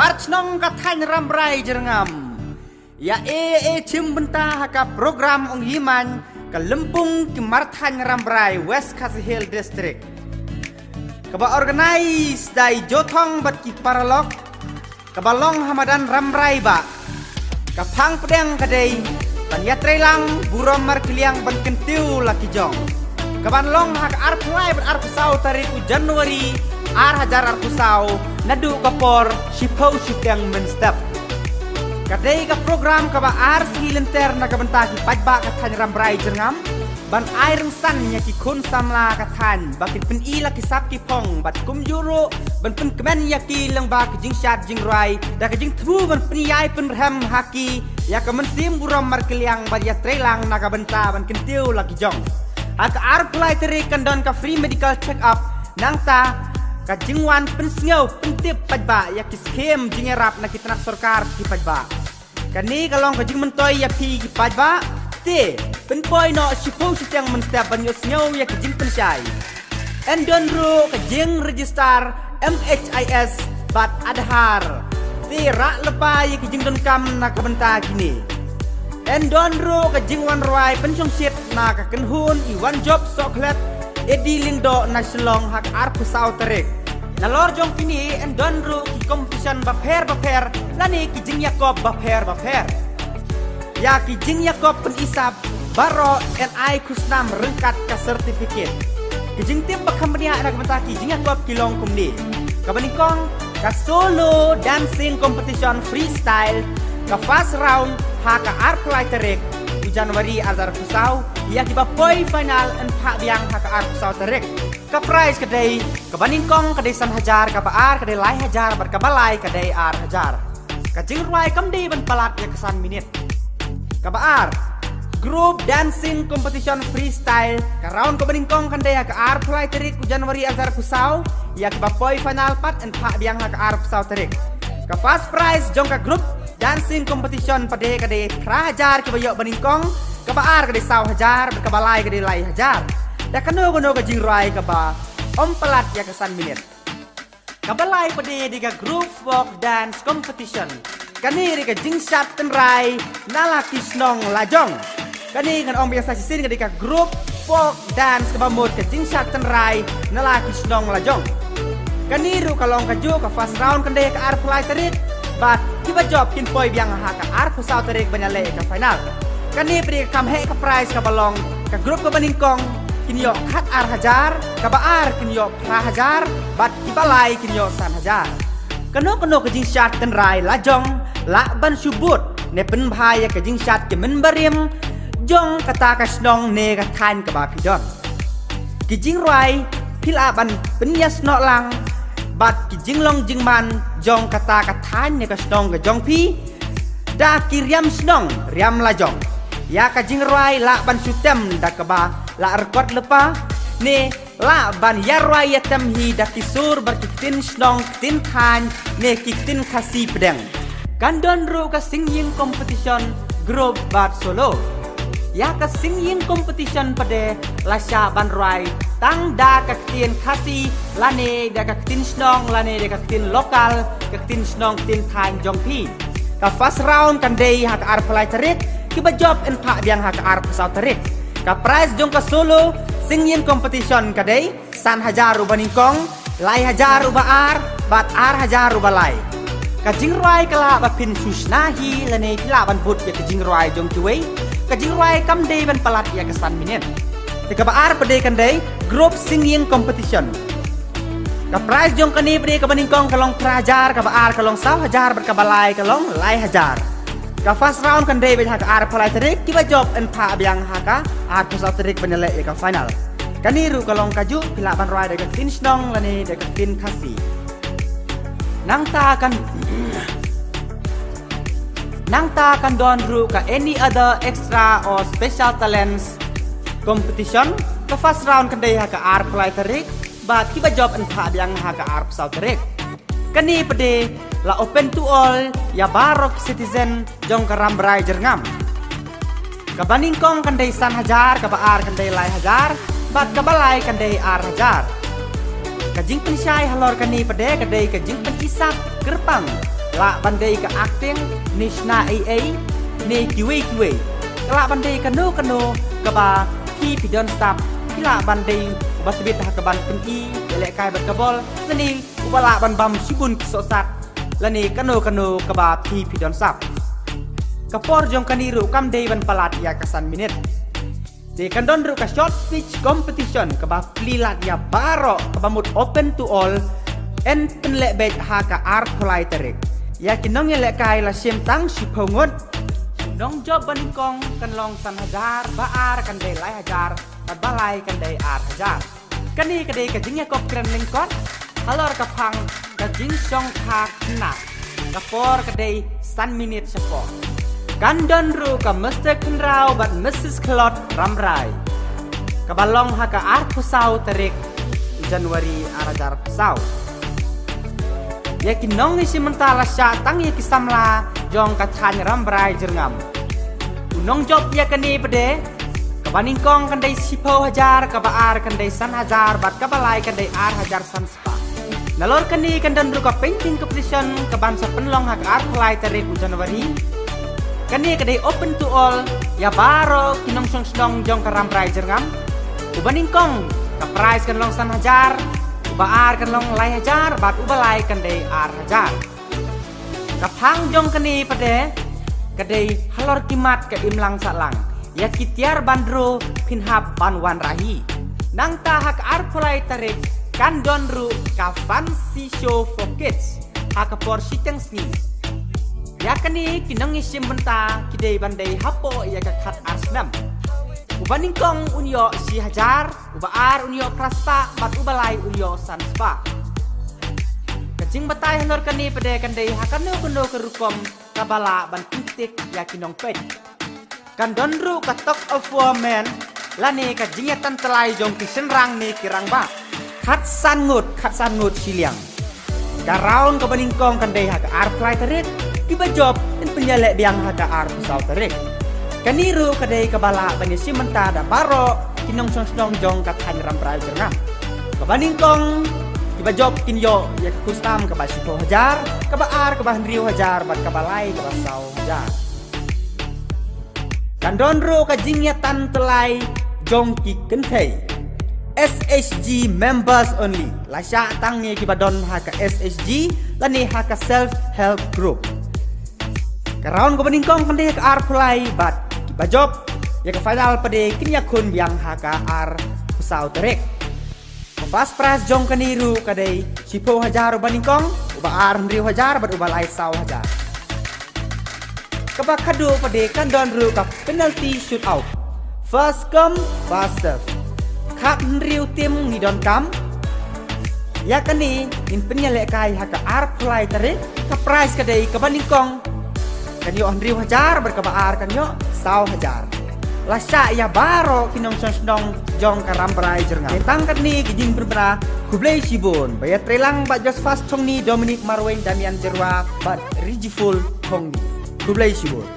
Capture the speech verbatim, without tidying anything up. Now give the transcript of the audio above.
Ar chnong ka thaiñ Rambrai Jyrngam. Ïa e e chim bynta ha ka program ong hi man ka Lympung ki Marthaiñ Rambrai West Khasi Hills District. Kaba organize da i Jothong bad ki paralok. Kaba long ha madan Rambrai ba. Ka phang pdeng ka dei ban ïatreilang burom markylliang ban kyntiew la ki jong. Kaban long ha ka arphew lai bad arphew saw tarik u January ar hajar arphew saw naduh ka por shiphew shiteng mynstep. Ka dei ka program kaba ar sngi lynter na ka bynta ki paidbah ka thaiñ Rambrai Jyrngam ban ai rynsan ïa ki khun samla ka thaiñ ba kin pyni la ki sap ki phong bad kumjuh ruh ban pynkmen ïa ki lyngba ki jingshad jingrwai da ka jingthmu ban pynïai pynrhem ha ki ïa ka mynsiem burom markylliang bad ïatreilang na ka bynta ban kyntiew la ki jong. Ha ka arphew lai tarik kan don ka free medical check up nangta ka jingwan pynsngew pyntip paidbah ïa ki skhim jingïarap na ki tnat sorkar ki paidbah. Kane ka long ka jingmyntoi ïa phi ki paidbah. Te pynpoi noh shiphew shiteng mynstep ban ïohsngew ïa ki jingpynshai. Yn don ruh ka jingregister M H I S bad Aadhaar. Te rah lypa ïa ki jingdonkam na ka bynta kine. Yn don ruh ka jingwanrwai pynshongshit na ka kynhun i Wanjop Sohkhlet Eddie Lyngdoh na Shillong ha ka arphew saw tarik. Nalor jong kine yn don ruh ki competition bapher bapher lane ki jingïakop bapher bapher. Ïa ki jingïakop pynisap baroh yn ai khusnam ryngkat ka certificate. Ki jingtip ba kham bniah na ka bynta ki jingïakop ki long kumne. Kaba nyngkong ka solo dancing competition freestyle, ka first round ha ka arphew lai tarik u January ar hajar arphew saw, ïa kiba poi final yn phah biang ha ka arphew saw tarik. Ka prize ka dei, kaba nyngkong ka dei san hajar, kaba ar ka dei lai hajar bad kaba lai ka dei ar hajar. Ka jingrwai kam dei ban palat ïa ka san minit. Kaba ar, group dancing competition freestyle. Ka round kaba nyngkong kan dei ha ka arphew lai tarik u January ar hajar arphew saw, ïa kiba poi final pat yn phah biang ha ka arphew saw tarik. Ka first prize jong ka group dancing competition pat de ka dei phra hajar kiba ïoh ba nyngkong, kaba ar ka dei saw hajar bad kaba lai ka dei lai hajar. Da kano kano ka jingrwai kaba ym palat ïa ka san minit. Kaba lai pat de dei ka group folk dance competition. Kane dei ka jingshad tynrai na la ki shnong lajong. Kane ngan ong biang sa shisien ka dei ka group folk dance kaba mut ka jingshad tynrai na la ki shnong lajong. Kane ruh ka long kajuh, ka first round kan dei ha ka arphew lai tarik bad kiba jop kin poi biang ha ka arphew saw tarik ban ïaleh ïa ka final. Kane pat de ka kham heh ka prize kaba long, ka group kaba nyngkong kin ïoh khat ar hajar, kaba ar kin ïoh phra hajar bad kiba lai kin ïoh san hajar. Kano kano ka jingshad tynrai lajong lah ban shu bud ne pynbha ïa ka jingshad ki mynbarim jong kata ka shnong ne ka thaiñ kaba phi don. Ki jingrwai phi lah ban pynïasnoh lang bad ki jinglong jingman jong kata ka thaiñ ne ka shnong ka jong phi da ki riam shnong riam lajong. Ïa ka jingrwai lah ban shu tem da kaba lah record lypa ne lah ban ïarwai ïatem hi da ki sur bad ki ktien shnong ktien thaiñ ne ki ktien Khasi pdeng. Kan don ruh ka singing competition group bad solo. Ïa ka singing competition pat de la shah ban rwai tang da ka ktien Khasi lane da ka ktien shnong lane da ka ktien local, ka ktien shnong ktien thaiñ jong phi. Ka first round kan dei ha ka arphew lai tarik, kiba jop yn phah biang ha ka arphew saw tarik. Ka prize jong ka solo singing competition ka dei san hajar uba nyngkong, lai hajar uba ar bad ar hajar uba lai. Ka jingrwai ka lah ba phin shu shna hi lane phi lah ban bud ïa ka jingrwai jong kiwei. Ka jingrwai kam dei ban palat ïa ka san minit. Te kaba ar pat de kan dei group singing competition. Ka prize jong kane pat de kaba nyngkong ka long phra hajar, kaba ar ka long saw hajar bad kaba lai ka long lai hajar. Ka first round kan dei beit ha ka arphew lai tarik, kiba jop yn phah biang ha ka arphew saw tarik ban ïaleh ïa ka final. Kane ruh ka long kajuh, phi lah ban rwai da ka ktien shnong lane da ka ktien Khasi. Nangta kan nangta kan don ruh ka any other extra or special talents competition. Ka first round kan dei ha ka arphew lai tarik bad kiba jop yn phah biang ha ka arphew saw tarik. Kane pat de la open to all ïa baroh ki citizen jong ka Rambrai Jyrngam. Kaba nyngkong kan dei san hajar, kaba ar kan dei lai hajar bad kaba lai kan dei ar hajar. Ka jingpynshai halor kane pat de ka dei ka jingpynisap kyrpang Lah ban dei ka acting, ne shna ei ei, ne kiwei kiwei. Ka lah ban dei kano kano kaba phi phi don sap, phi lah ban dei uba tbit ha kaban pyni ïalehkai bad ka bol, lane uba lah ban bam shibun ki sohsat, lane kano kano kaba phi phi don sap. Ka por jong kane ruh kam dei ban palat ïa ka san minit. Te kan don ruh ka short speech competition kaba plie lad ïa baroh, kaba mut open to all, yn pynleh beit ha ka arphew lai tarik. Ïa ki nongïalehkai la shim tang shiphew ngut. Nongjop ba nyngkong kan long san hajar, ba ar kan dei lai hajar, bad ba lai kan dei ar hajar. Kane ka dei ka jingïakob kren lyngkot halor ka phang ka jingshongkha khynnah. Ka por ka dei san minit shapoh. Kan don ruh ka Mister Khynraw bad Missus Khlot Rambrai, kaba long ha ka arphew saw tarik u January ar hajar arphew saw. Ïa ki nongïashim bynta la shah tang ïa ki samla jong ka thaiñ Rambrai Jyrngam. U nongjop ïa kane pat de, kaba nyngkong kan dei shiphew hajar, kaba ar kan dei san hajar, bad kaba lai kan dei ar hajar san spah. Nalor kane kan don ruh ka painting competition kaban sa pynlong ha ka arphew lai tarik u January. Kane ka dei open to all, ïa baroh ki nongshong shnong jong ka Rambrai Jyrngam. Uba nyngkong ka prize kan long san hajar, uba ar kan long lai hajar, bad uba lai kan dei ar hajar. Ka phang jong kane pat de, ka dei halor ki mat ka imlang sahlang. Ïa ki tiar ban draw phin hap ban wanrah hi. Nangta ha ka arphew lai tarik kan don ruh ka fancy show for kids ha ka por shiteng sngi. Ïa kane ki nongïashim bynta ki dei ban dei hapoh ïa ka khatar snem. Uba nyngkong un ïoh shi hajar, uba ar un ïoh phra spah, bad uba lai un ïoh san spah. Ka jingbatai halor kane pat de kan dei ha kano kano ka rukom kaba lah ban pyntik ïa ki nongpeit. Kan don ruh ka tug of war men, lane ka jingïatan tyllai jong ki shynrang ne ki rangbah. Khatsan ngut, khatsan ngut shiliang. Ka round kaba nyngkong kan dei ha ka arphew lai tarik, kiba jop yn pynïaleh biang ha ka arphew saw tarik. Kane ruh ka dei kaba lah ban ïashim bynta da baroh ki nongshong shnong jong ka thaiñ Rambrai Jyrngam. Kaba nyngkong, kiba jop kin ïoh ïa ka khusnam kaba shiphew hajar, kaba ar kaba hynriew hajar, bad kaba lai kaba saw hajar. Kan don ruh ka jingïatan tyllai jong ki kynthei. S H G members only. La shah tang ïa kiba don ha ka S H G, lane ha ka self help group. Ka round kaba nyngkong kan dei ha ka arphew lai, bad kiba jop ïa ka final pat de kin ïakhun biang ha ka arphew saw tarik. Ka first prize jong kane ruh ka dei shiphew hajar uba nyngkong, uba ar hynriew hajar, bad uba lai saw hajar. Kaba khadduh pat de kan don ruh ka penalty shootout. First come, first serve. Khathynriew team ngi donkam. Ïa kane ngin pynïalehkai ha ka arphew lai tarik, ka prize ka dei kaba nyngkong kan ïoh hynriew hajar, bad kaba ar kan ïoh saw hajar. La shah ïa baroh ki nongshong shnong jong ka Rambrai Jyrngam. Tang katne ki jingpynbna, khublei shibun. Ba ïatreilang bad Josephus Thongni, Dominic Marwein, Damian Jyrwa, bad Rijiful Thongni. Khublei shibun.